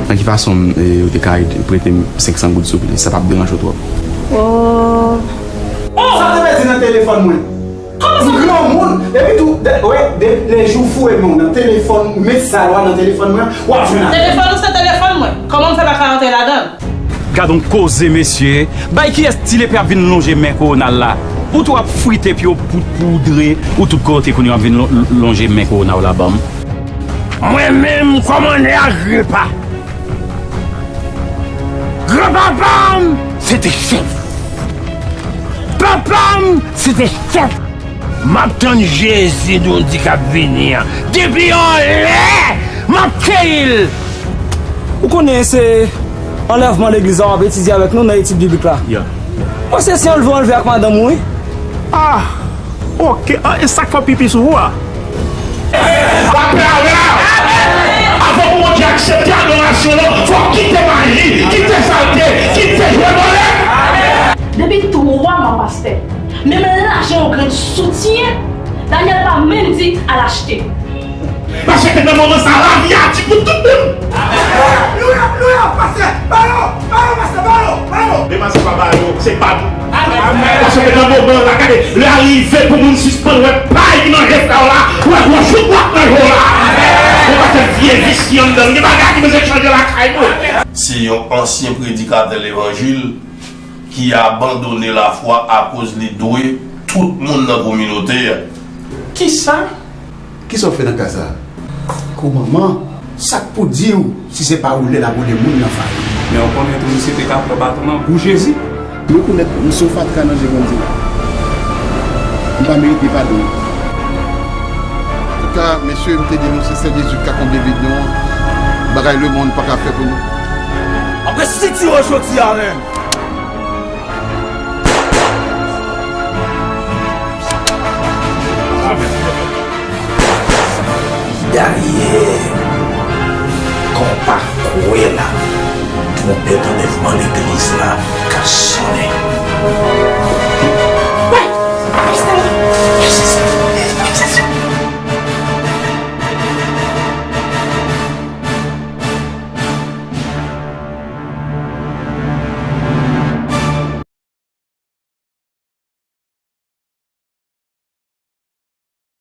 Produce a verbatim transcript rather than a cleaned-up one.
Nan ki fason, e, ou te ka prete m senk san goud, souple? Sa p ap deranje w twòp? Oh. Sa w te pèdi nan telefòn mwen? Kòman sa? M granmoun. Epi tou, de, wè, de, lè jou foure men w nan telefòn, mesaj w nan telefòn mwen, w ap jwenn avè m. Telefòn ou se telefòn mwen. Kòman m fè pa ka antre ladan l? Gad on koze, mesye. Bay kiyès ti lepè ap vin lonje men kowona l la? Ou tou ap frite pye w pou, pou dre, ou tout kote kounye w ap vin lon-, lonje men kowona w la ban m. Mwen menm, kòmandè Agripa, granpapa m se te chèf. Papa m se te chèf. M ap tann Jezi nou di k ap vini an. Depi anlè, m ap keyi l. Ou konnen se anlèvman legliz la w ap etidye avèk nou nan etid biblik la. Mwen se si anlve w anlve ak madanm ou wi. Ah! Oke, ah, e sa k fè w pipi sou ou a? Lapè a la! Avan pou Bondye aksepte adorasyon w lan, fò w kite maji, kite salte, kite jwe vòlè! Depi twa mwa pastè, menm lajan yon grenn soutyen Daniel pa menm di al achte. Paske nan moman sa lavi a di pou tout moun. Alelouya, alelouya, pastè, ba yo, ba yo, pastè, ba yo, ba yo. Demen se pa ba yo, se pa nou. Paske nan moman la, gade, lè a rive pou moun sispann wè pay ki manje frè w la, pou wè gwo chouk w ap manje w la. Ou pa fè vye visye anndan l, gen bagay ki bezwen chanje lakay nou. Se yon ansyen predikatè levanjil ki abandone lafwa akoz li dwe tout moun nan kominote a. Kisa? Kisa w fè nan ka sa a? Kòmanman, sa k pou di w si se pa woule l ap woule moun nan fare? Men w konnen tou misye te ka pran baton nan gou Jezi. M rekonèt m se yon fatra nan je Bondye. M pa merite padon. Antouka, mesye, m te di nou se sèl Jezi ki ka konble vid nou an. Bagay lemonn pa ka fè pou nou. M ap restitire w jodi a menm. Dayè, konpa kwè la, twonpèt anlèvman legliz la ka sonnen.